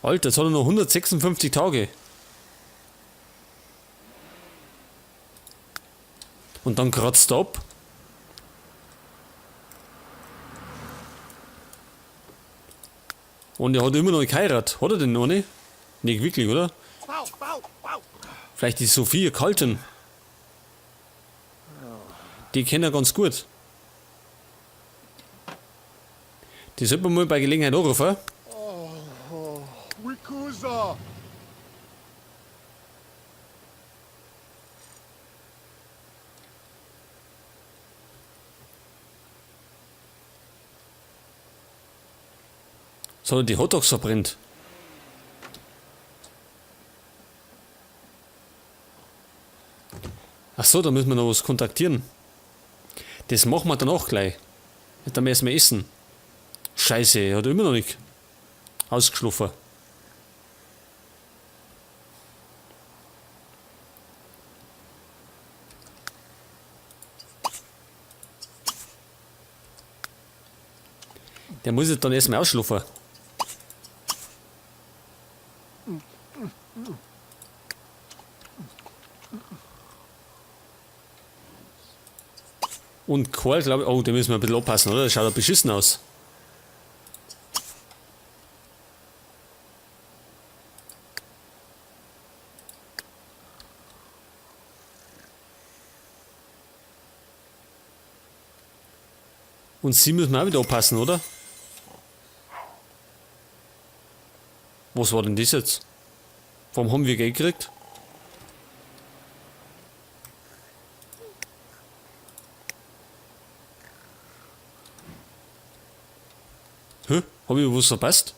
Alter, jetzt hat er noch 156 Tage. Und dann kratzt er ab. Und er hat immer noch nicht geheiratet. Hat er denn noch nicht? Nicht wirklich, oder? Vielleicht die Sophia Carlton. Die kennt er ganz gut. Die sollte man mal bei Gelegenheit anrufen. So, die Hotdogs verbrennt. Ach so, da müssen wir noch was kontaktieren. Das machen wir dann auch gleich. Jetzt haben wir erstmal essen. Scheiße, er hat immer noch nicht ausgeschlafen. Der muss jetzt dann erstmal ausschlafen. Und Karl, glaube ich, oh, da müssen wir ein bisschen aufpassen, oder? Das schaut ja beschissen aus. Und sie müssen auch wieder aufpassen, oder? Was war denn das jetzt? Warum haben wir Geld gekriegt? Hä? Hab ich was verpasst?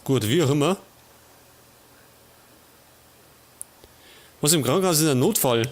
Gut, wie auch immer. Was im Krankenhaus ist ein Notfall.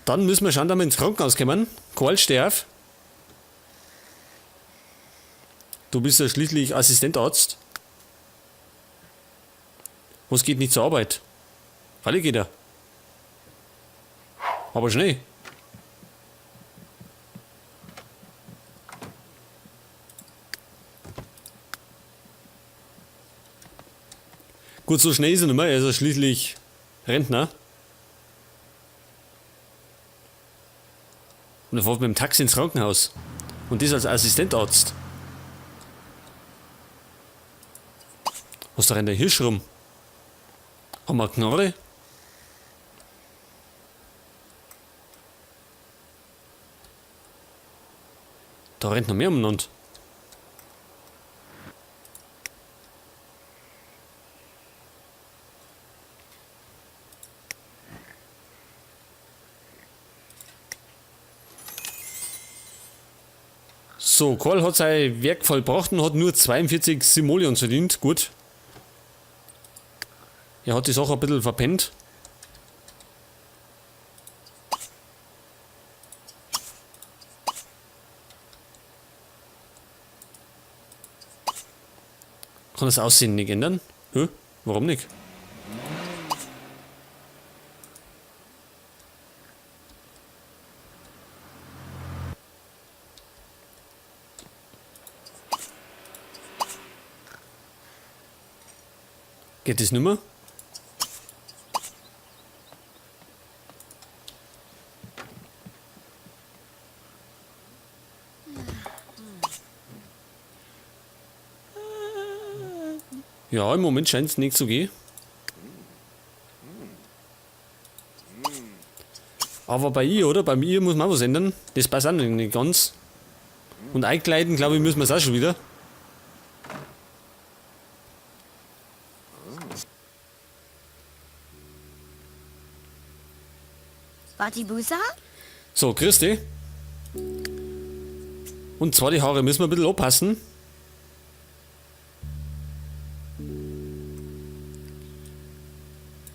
Dann müssen wir schauen, dass wir ins Krankenhaus kommen. Karl, steh auf. Du bist ja schließlich Assistentarzt. Was geht nicht zur Arbeit? Freilich geht er. Aber schnell. Gut, so schnell ist er nicht mehr. Er ist ja schließlich Rentner. Und er fährt mit dem Taxi ins Krankenhaus. Und das als Assistentarzt. Was da rennt der Hirsch rum? Haben wir eine Knarre? Da rennt noch mehr umeinander. So, Karl hat sein Werk vollbracht und hat nur 42 Simoleons verdient. Gut. Er hat die Sache ein bisschen verpennt. Kann das Aussehen nicht ändern? Hä? Warum nicht? Geht das nimmer? Ja, im Moment scheint's nicht zu gehen. Aber bei ihr, oder? Bei mir muss man auch was ändern. Das passt auch nicht ganz. Und einkleiden, glaube ich, müssen wir's auch schon wieder. Batibusa? So, Christi. Und zwar die Haare müssen wir ein bisschen anpassen.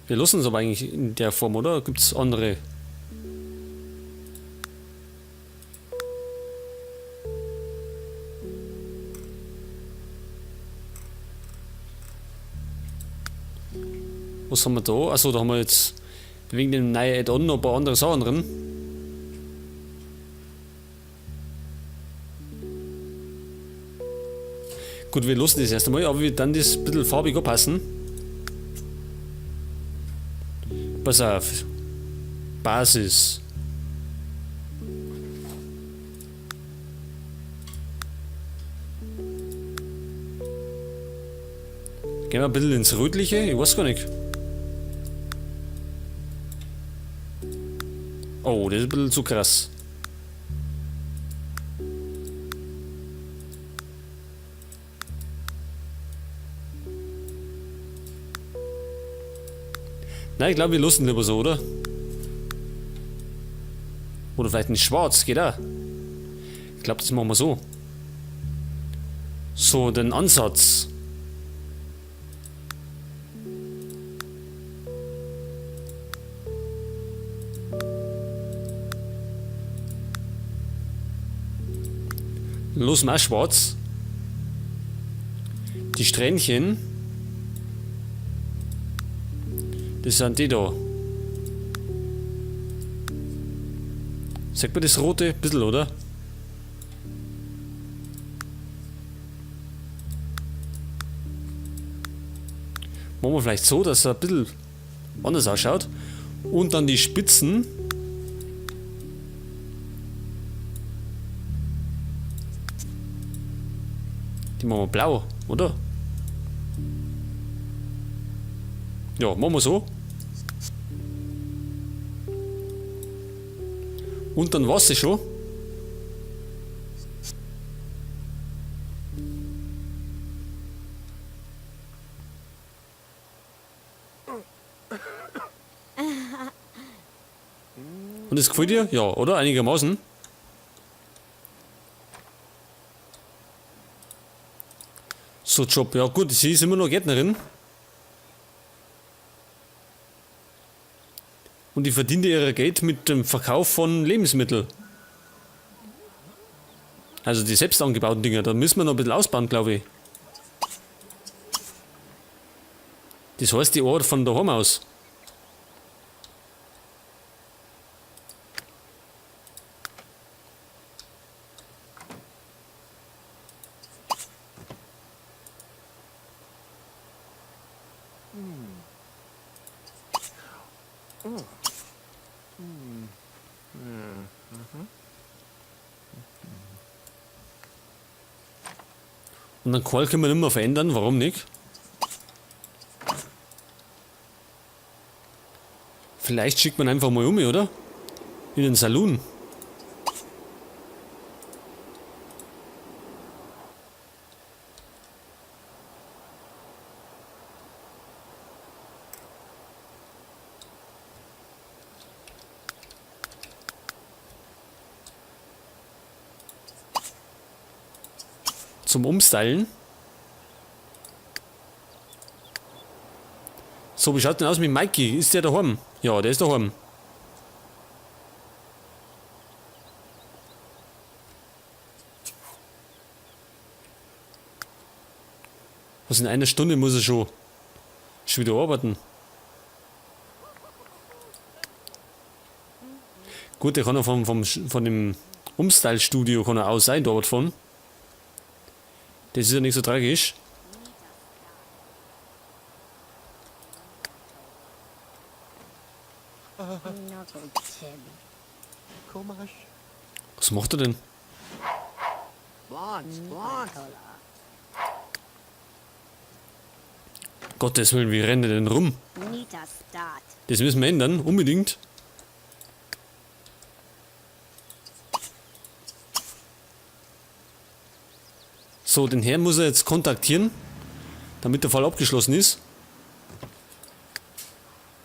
Wir lassen es aber eigentlich in der Form, oder? Gibt's andere? Was haben wir da? Achso, da haben wir jetzt wegen dem neuen Add-on noch ein paar andere Sachen drin. Gut, wir lassen das erst einmal, aber wir dann das ein bisschen farbig anpassen. Pass auf. Basis. Gehen wir ein bisschen ins Rötliche? Ich weiß gar nicht. Oh, das ist ein bisschen zu krass. Nein, ich glaube, wir lassen lieber so, oder? Oder vielleicht in Schwarz, geht auch. Ich glaube, das machen wir so. So, den Ansatz. Los, mal schwarz. Die Strähnchen. Das sind die da. Sagt man das rote? Bisschen, oder? Machen wir vielleicht so, dass er ein bisschen anders ausschaut. Und dann die Spitzen. Die machen wir blau, oder? Ja, machen wir so. Und dann war's das schon. Und das gefällt dir? Ja, oder? Einigermaßen. So, Job. Ja gut, sie ist immer noch Gärtnerin. Und die verdient ihr Geld mit dem Verkauf von Lebensmitteln. Also die selbst angebauten Dinger, da müssen wir noch ein bisschen ausbauen, glaube ich. Das heißt, die Ort von daheim aus. Und dann Karl können wir nicht mehr verändern, warum nicht? Vielleicht schickt man einfach mal um, oder? In den Saloon. Zum Umstylen. So, wie schaut denn aus mit Mikey? Ist der daheim? Ja, der ist daheim. Was, in einer Stunde muss er schon wieder arbeiten. Gut, der kann ja von dem Umstyle-Studio kann er auch sein, dort von. Das ist ja nicht so tragisch. Was macht er denn? Gottes Willen, wie rennt er denn rum? Das müssen wir ändern, unbedingt. So, den Herrn muss er jetzt kontaktieren, damit der Fall abgeschlossen ist.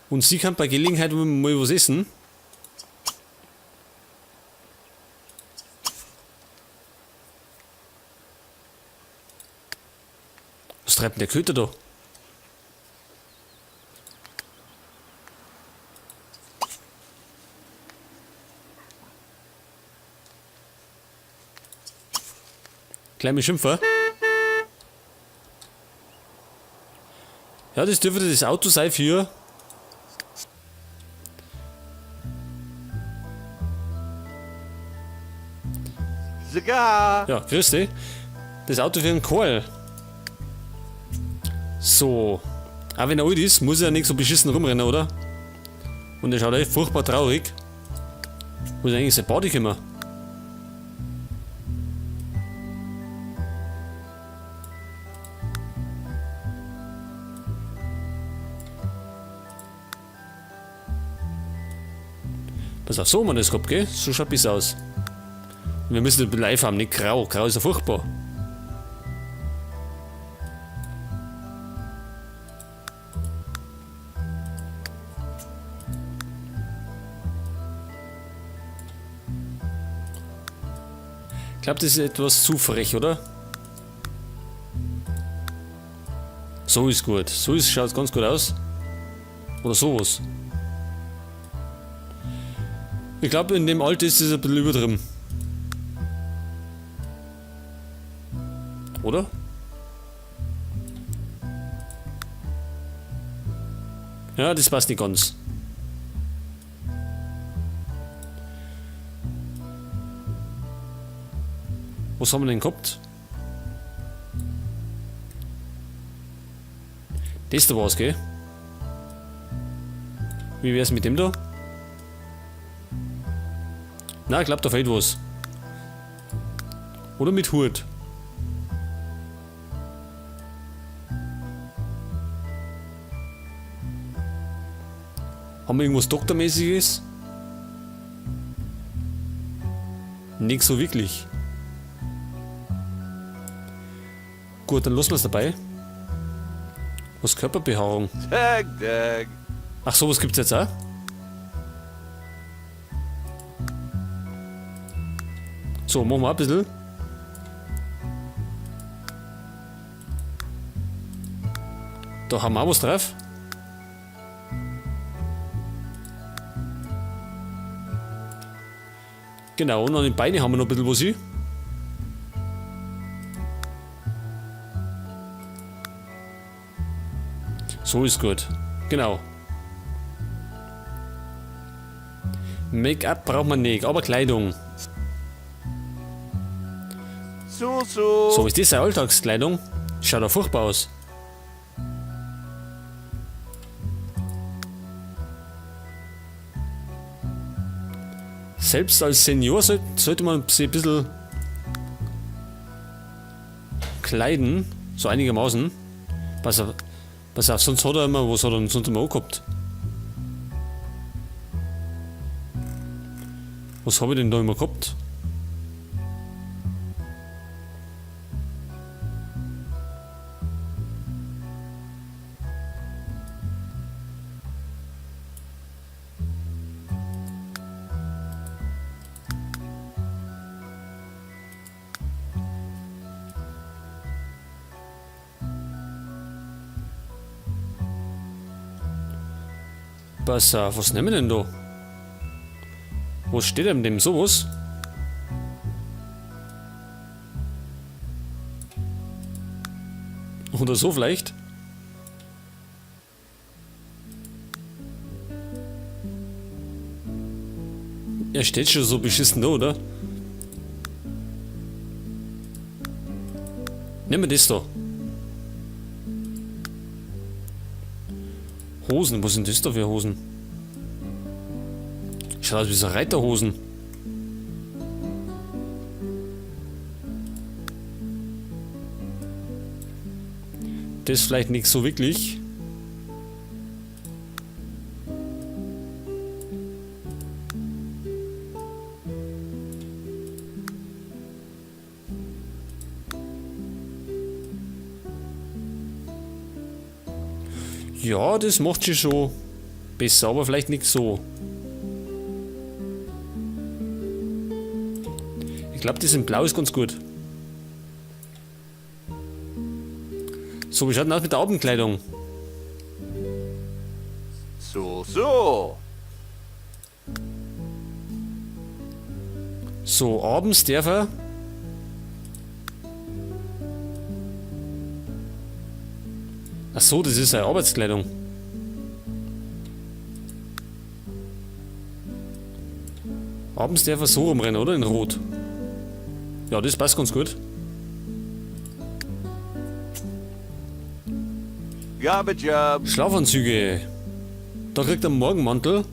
Und sie kann bei Gelegenheit mal was essen. Was treibt denn der Köter da? Kleine Schimpfer. Ja, das dürfte das Auto sein für... Sogar. Ja, grüß dich. Das Auto für den Karl. So. Auch wenn er alt ist, muss er nicht so beschissen rumrennen, oder? Und er schaut echt furchtbar traurig. Wo ist eigentlich sein Party gekommen? Pass auf, so haben wir das gehabt, gell? So schaut es aus. Und wir müssen ein bisschen live haben, nicht grau. Grau ist ja furchtbar. Ich glaube, das ist etwas zu frech, oder? So ist gut. So ist, schaut ganz gut aus. Oder sowas. Ich glaube, in dem Alter ist es ein bisschen übertrieben. Oder? Ja, das passt nicht ganz. Was haben wir denn gehabt? Das da war's, gell? Wie wär's mit dem da? Na, ich glaub, da fehlt was. Oder mit Hut. Haben wir irgendwas Doktormäßiges? Nicht so wirklich. Gut, dann lassen wir's dabei. Was Körperbehaarung? Tag, tag. Ach, sowas gibt's jetzt auch? So, machen wir ein bisschen. Da haben wir auch was drauf. Genau, und an den Beinen haben wir noch ein bisschen was hier. So ist gut. Genau. Make-up braucht man nicht, aber Kleidung. So, so. So, ist das eine Alltagskleidung? Schaut doch furchtbar aus. Selbst als Senior sollte man sich ein bisschen kleiden, so einigermaßen. Pass auf, pass auf, sonst hat er immer, was hat er denn sonst immer angehabt? Was hab ich denn da immer gehabt? Pass auf, was nehmen wir denn da? Wo steht denn dem sowas? Oder so vielleicht? Er steht schon so beschissen da, oder? Nehmen wir das da. Hosen, was sind das da für Hosen? Schaut aus wie so Reiterhosen. Das vielleicht nicht so wirklich. Ja, das macht sich schon besser, aber vielleicht nicht so. Ich glaub, das in Blau ist ganz gut. So, wie schaut denn aus mit der Abendkleidung? So, so. So, abends darf er. Ach so, das ist seine Arbeitskleidung. Abends darf er so rumrennen, oder? In Rot. Ja, das passt ganz gut. Garbage. Schlafanzüge. Da kriegt er einen Morgenmantel.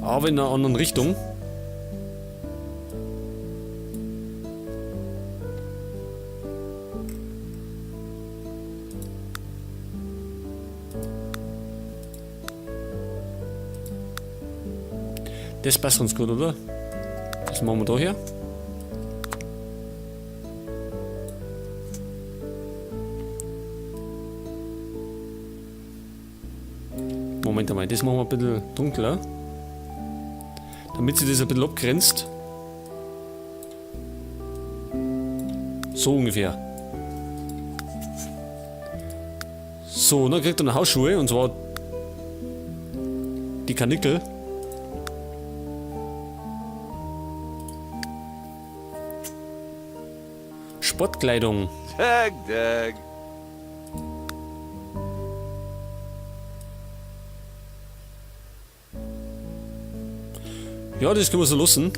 Aber in einer anderen Richtung. Das passt ganz gut, oder? Das machen wir da her. Moment einmal, das machen wir ein bisschen dunkler. Damit sich das ein bisschen abgrenzt. So ungefähr. So, und dann kriegt er noch Hausschuhe, und zwar die Karnickel. Sportkleidung. Tag dag. Ja, das können wir so lassen.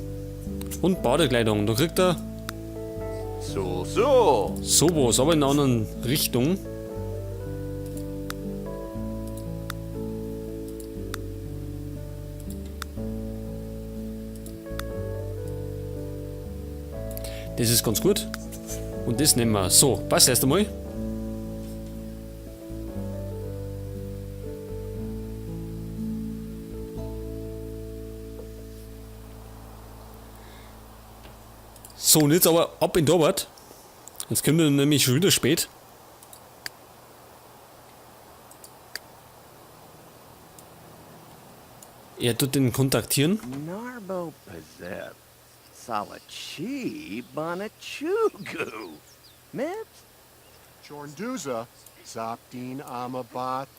Und Badekleidung. Da kriegt er So so. sowas, aber in einer anderen Richtung. Das ist ganz gut. Und das nehmen wir. So, passt erst einmal. So, und jetzt aber ab in die Arbeit. Jetzt kommt er nämlich schon wieder spät. Er tut den kontaktieren. Narbo Pazep. Salachi Bonachugu. Mips? Jornduza, Zopdin Amabat.